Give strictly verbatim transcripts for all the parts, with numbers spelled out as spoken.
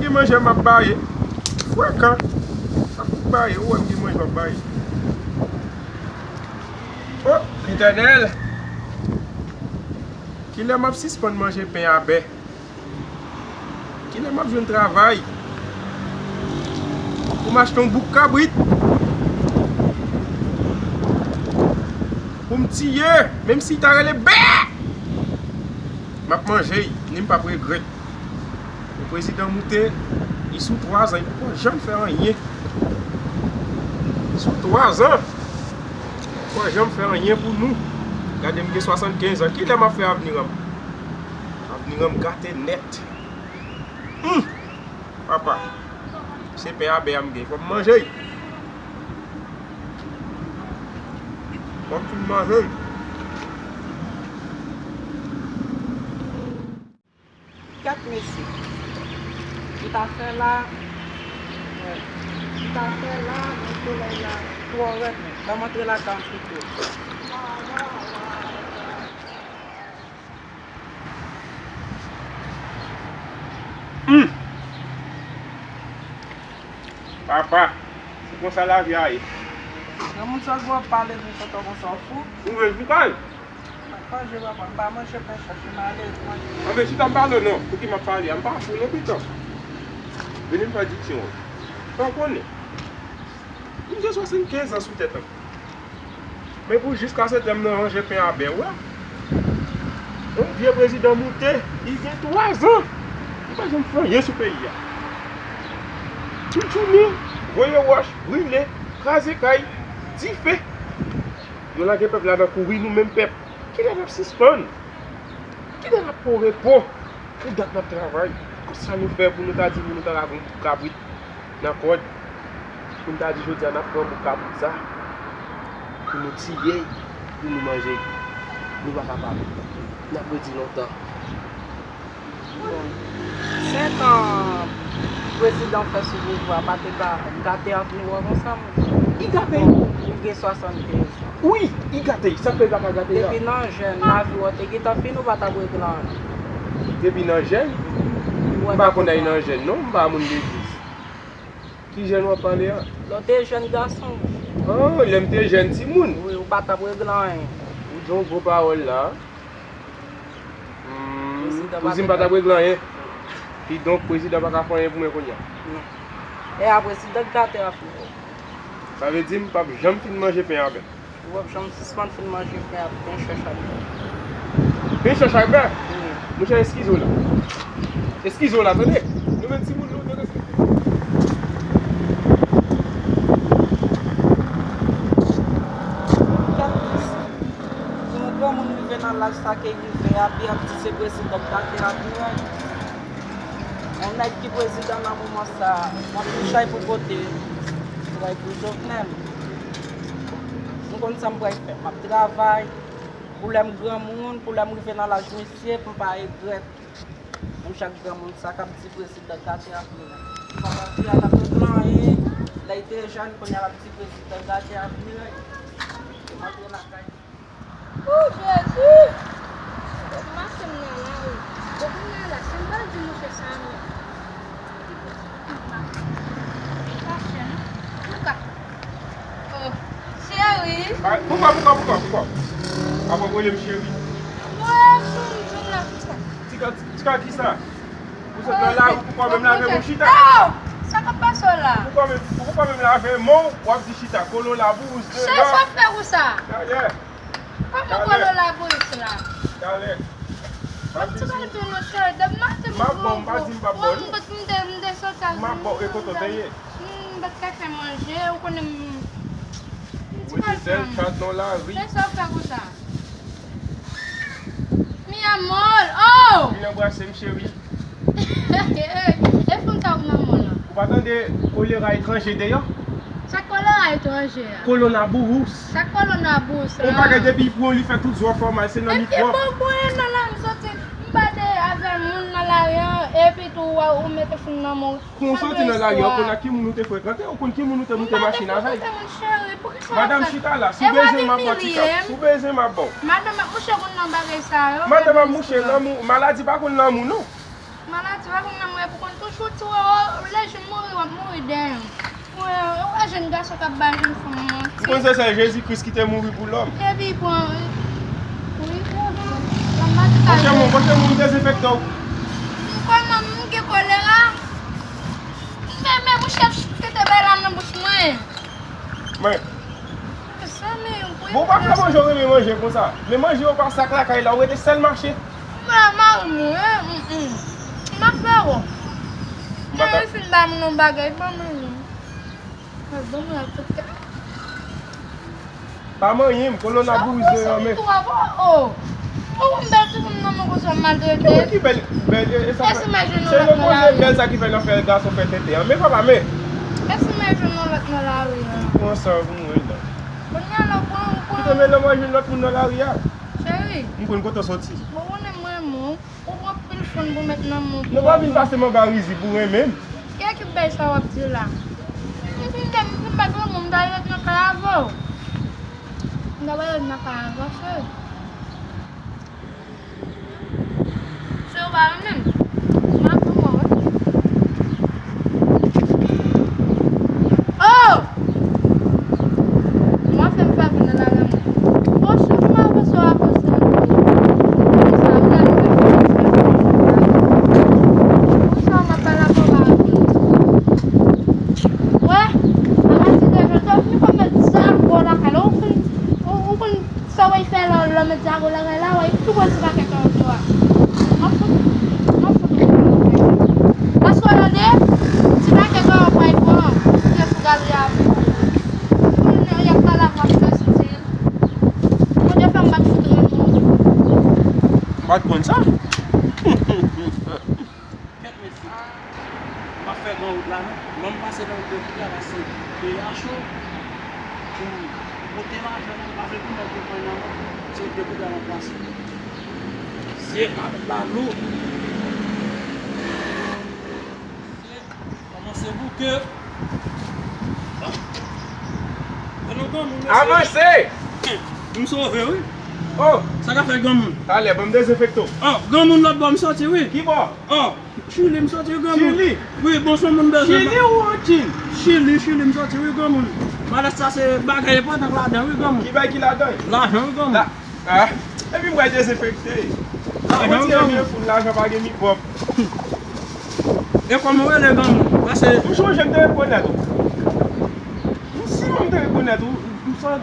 Manje m ap baye. Frekan. M ap baye. Ou wè m gen manje m ap baye. O, Letènèl. Kilè m ap sispann manje pen a bè? Kilè m ap jwenn travay pou m achte yon bouk kabrit pou m tiye, menm si l ta rele bè, m ap manje l, ni m p ap regrèt. Prezidan Moute, li sou twazan, li poko janm fè anyen. Li sou twazan, li poko janm fè anyen pou nou. Gade, m gen swasannkenz an, kilè m ap fè avni an? Avni an gate nèt. Hum! Papa, se pen a bè a m gen, fò m manje l. Fò m fin manje l. Gad mesye. M ta fè la, m ta fè la, men solèy la twò rèd. Ban m antre lakay m pito. Hum! Papa, se konsa lavi a ye. Granmoun sa gwo ap pale, men kontan konsa w fou. Ou vle l pou kay? M ap manje, papa, m pa manje pen chèch, m ale manje. Anben, chita m pale w non, pou ki m ap pale a, m pa fou non, pitan. Vini m fè diksyon an. Sa w konnen. M gen swasannkenz an sou tèt an. Men pou jiskasetan m nan ranje pen a bè, w wè. Yon vye prezidan Moute, li gen twazan. Li pa janm fè anyen sou peyi a. Tounen, voye wòch, brile, kraze kay, dife. Yo lage pèp la nan kouri, nou menm pèp. Kilè n ap sispann? Kilè n ap pran repo? Pou dat n ap travay. Konsa nou fè pou nou ta di moun nou ta ka pran kabrit nan kòd. Pou n ta di jodi a n ap pran bouk kabrit sa. Pou nou tiye l, pou nou manje l. Nou pa kapab. N ap redi lontan. Bon, senk an prezidan fè sou pouvwa pa te ka gate avni w konsa, monchè. Li gate l. Ou gen swasannkenz an. Wi, li gate l. Sa k fè l pa ka gate l la? Depi nan jèn, lavi w te gentan fini, ou pa t ap regle anyen. Depi nan jèn? M pa konn al nan jèn non, m pa moun legliz. Ki jèn w ap pale a? Lè w te jèn gason. Oh, lè m te jèn timoun. Wi, ou pa t ap regle anyen. Ou di yon gwo pawòl la. Hmm, ou di m pa t ap regle anyen. Kidonk, prezidan pa ka fè anyen pou mwen kounye a. Non. E a prezidan k gate avni w. Sa vle di m p ap janm fin manje pen avè l. Ou p ap janm sispann fin manje pen ak pen chèch ak bè. Pen chèch ak bè? Wi. Monchè, eskize w la. Eskize w la, tande. Nou menm timoun nou, nou respekte. Yon granmoun rive nan laj sa ke rive a, epi ap di se prezidan k gate avni l. Yon nèg ki prezidan nan moman sa, m ap tou chay pou kote, se bagay pou Jovenel. M konn sa m pral fè, m ap travay, pou lè m granmoun, pou lè m rive nan laj misye, pou m pa regrèt. Menm jan ak granmoun sa k ap di prezidan gate avni l. Sa pa di a l ap regle anyen, lè l te jèn, kounye a l ap di prezidan gate avni l. Yo m antre lakay. O Jezi! Mache m nan lari. Bon, kounye a la, si m pral di mouche sa menm. Ki pòs? Ki pòs? Ki pòs? Ki pòs? Luka. Oh, cheri. Ay, poukwa, poukwa, poukwa, poukwa? Apa w rele m cheri? Mwen, sou m jwenn nan tika. Tika, tika kisa? Ou sot nan lari, ou poko menm lave men w chita? Oh! Sa k ap pase w la? Ou poko menm, ou poko menm lave men w, w ap di chita. Kolo labous, de la. Cheri, sa w ap fè konsa? Talè. Kòman kolo labous la? Talè. Mwen ti pral di w non, cheri, depi maten m ap bon, m pa di m p ap bon, non. M te, m te soti a. M ap bon, e kote w te ye? M pa t ka fè manje, ou konnen m, m ti pral fè manje. Ou rete sèl, chat nan lari. Se sa w fè konsa? Mi amor, oh! Vin anbrase m, cheri. E fanm sa ou nan mwen la. Ou pa tande kolera etranje deyò? Sa kolera etranje a? Kolonabous. Sa kolonabous la? On bagay depi pou li fè tout zò fè w mal, se nan mikwòb. Epi bon, bon, nan la m soti, m pa te avè moun nan lari an, epi tou ou mete fanm nan mwen. Kon w soti nan lari an, ou konn ak ki moun ou te frekante, ou konn ki moun ou te moute machin avè l. Madanm chita la, si w bezwen m ap ba w ti kap, si w bezwen m ap ba w. Madanm ap mouche konn nan bagay sa yo. Madanm ap mouche lanmou, maladi pa konn lanmou non. Maladi pa konn nan mwen pou konn toujou ti wè lè jèn mouri w ap mouri dèyè. Mwen, ou wè jèn gason k ap bay jèn fanm manti. M panse se Jezi Kris ki te mouri pou lòm. Epi pran. Wi, pran. Monchè, moun, monchè, moun dezenfekte w. Kòman m gen kolera? Men, men, monchè, tete bay la nan bouch mwen. Men. Mezanmi, wi. Bon, ou pa fè manje, ou renmen manje konsa. Men manje yo pa sak lakay la, ou rete sèl mache. Mwen mari mwen, wi, mm, mm. M ap fè wè. M pa ta- Mwen fin ba moun yon bagay, ban mwen yon. Ban mwen yon tout. Pa manyen m, kolona bouze an, men. Ou wè m bèl ti moun nan men konsa m maltrete. Ki bèl, bèl, e, e sa fè. Èske m al jwenn yon lòt nan lari? Se nou koze bèl sa ki fè nan fè gason fè tenten an. Men papa, men. Èske m al jwenn yon lòt nan lari a? Pran sa pou mwen la. Kounye a la, pran, pran. Kite men lè mwen jwenn lòt moun nan lari a. Cheri. M konn kote w soti. Bon, konnen mwen, mwen. Ou pran pil fonn pou met nan men w. Nou pa vin pase m anba rizib ou renmen m. Kè ki bèl sa w ap di la? M fin fè, m fin bat yon moun, m ta ret nan kay avè w. M ta ret nan kay avè w, cheri. Se w pa renmen m. M ap pran w, wi. Oh! Mwen fè m fè vin nan lari a. Bon, chèf, mwen avanse w avanse. Sa, ou ta rive fè sa. Pou sa, w ap pale avè w pa avanse. Wè, a pati de jodi a, w fini konn met zam bò lakay la. Ou konn, ou, ou konn Sa w ap fè lò, lò met zago lakay la, w ap tou pran ti pakèt an do a. M ap fout, m ap fout ou lakay. Paske w tande, ti pakèt an w pral pran, ou te sou gade avè w. Kounye a, y ap pale avè w, ap fè sou di l. Ou te fè m bat fout rèn ou. M pa t konn sa. Kèt mesye. M pa fè gran wout la non. Ban m pase nan wout de kounye a paske peyi a cho. Pou pote lajan nan, m pa vle pou nèg yo pran nan men. Se wout de kounye a m ap pase. Zye pa la lou. Kòmanse bouke. Avanse! M sove wi. Oh! Sa k ap fèt granmoun? Talè, ban m dezenfekte w. Oh, granmoun lòt bò m soti wi. Ki bò? Oh! Chili m soti wi granmoun. Chili? Wi, bon, se moun bezwen. Chili ou an Chin? Chili, Chili m soti wi granmoun. Malèt sa se bagay enpòtan k ladan wi granmoun. Ki bagay ki ladan? Lajan wi granmoun. La, ah, epi m pral dezenfekte. Lajan wi granmoun. Mwen ti vye foul lajan pa gen mikwòb. E kòman w rele granmoun? Paske m chonje m te rekonèt ou. M siman m te rekonèt ou. M sa.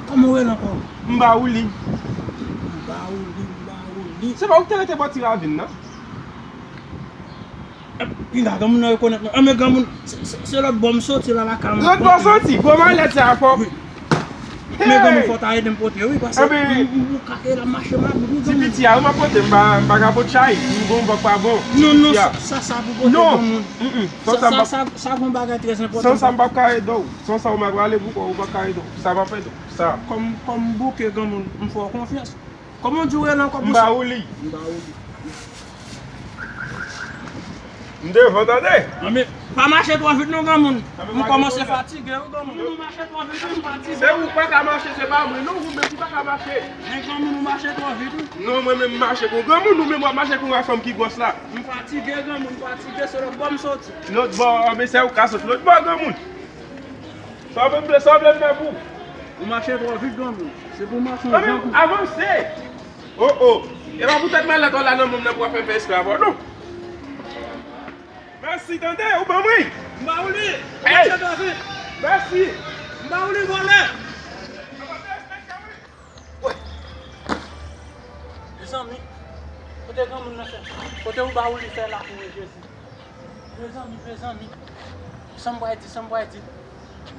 Kòman w rele ankò? M ba ou li. M ba ou li, m ba ou li. Se pa ou ki te rete bò ti ravin nan? Pinga, granmoun nan rekonèt mwen. Anben granmoun, se, se, se lòt bò m soti la lakay mwen. Lòt bò soti? Gwo malèt sa a fò. Wi. Men granmoun fò w ta ede m pote wi, paske m, m, m ka te la mache mabout wi granmoun. Ti piti a, wi m ap pote, m pa, m pa ka pote chay. M gon bòk pa bon. Non, non, sa, sa, sa pou pote granmoun. Sa, sa, sa, sa gon bagay trè enpòtan. San sa m p ap ka ede w. San sa ou m ap rale pou kò w, ou p ap ka ede w. Sa m ap ede w. Sa. Kòm, kòm bouke granmoun, m fè w konfyans. Kòman w di w rele ankò pou sa? M ba ou li. M ba ou li. M devan tande. Anben, pa mache twò vit non granmoun. M kòmanse fatige wi granmoun. Ou mache twò vit wi, m fatige. Se ou pa ka mache, se pa mwen non, ou menm ki pa ka mache. Men granmoun ou mache twò vit wi. Non, mwen menm m mache kon granmoun, ou menm w ap mache kon yon fanm ki gwòs la. M fatige granmoun, m fatige, se lòt bò m soti. Lòt bò, anben se ou ka soti lòt bò granmoun. Sa w vle, sa w vle m fè pou ou? Ou mache twò vit granmoun. Se pou mache yon jan pou. Avanse! Oh, oh! E pa poutèt malèt ou la nan men m nan pou w ap fè m fè espre avè w non. Mèsi tande, ou ban m ri. M ba ou li. Ou mache twò vit. Mèsi. M ba ou li vòlè. Wè. Mezanmi, kote granmoun nan fè? Kote ou ba ou li fè la pou mwen Jezi? Mezanmi, mezanmi. Sa m pral di, sa m pral di.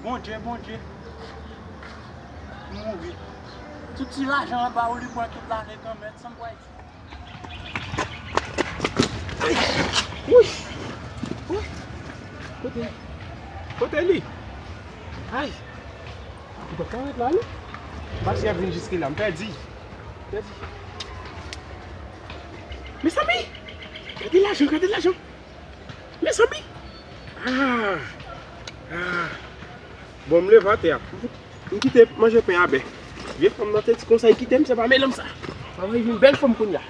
Bondye, Bondye. M mouri. Tout ti lajan an ba ou li pran tout lane granmèt, sa m pral di. Ay! Wouy! Wouy! Kote? Kote li? Ay! Li pa ka ret la non. M pa si y ap vin jiske la, m pèdi. M pèdi. Mezanmi! Gade lajan, gade lajan. Mezanmi! Ah! Ah! Bon, m leve atè a. M kite manje pen a bè. Vye fanm nan te di konsa, li kite m, se pa melanm sa. Fanm vin bèl fanm kounye a.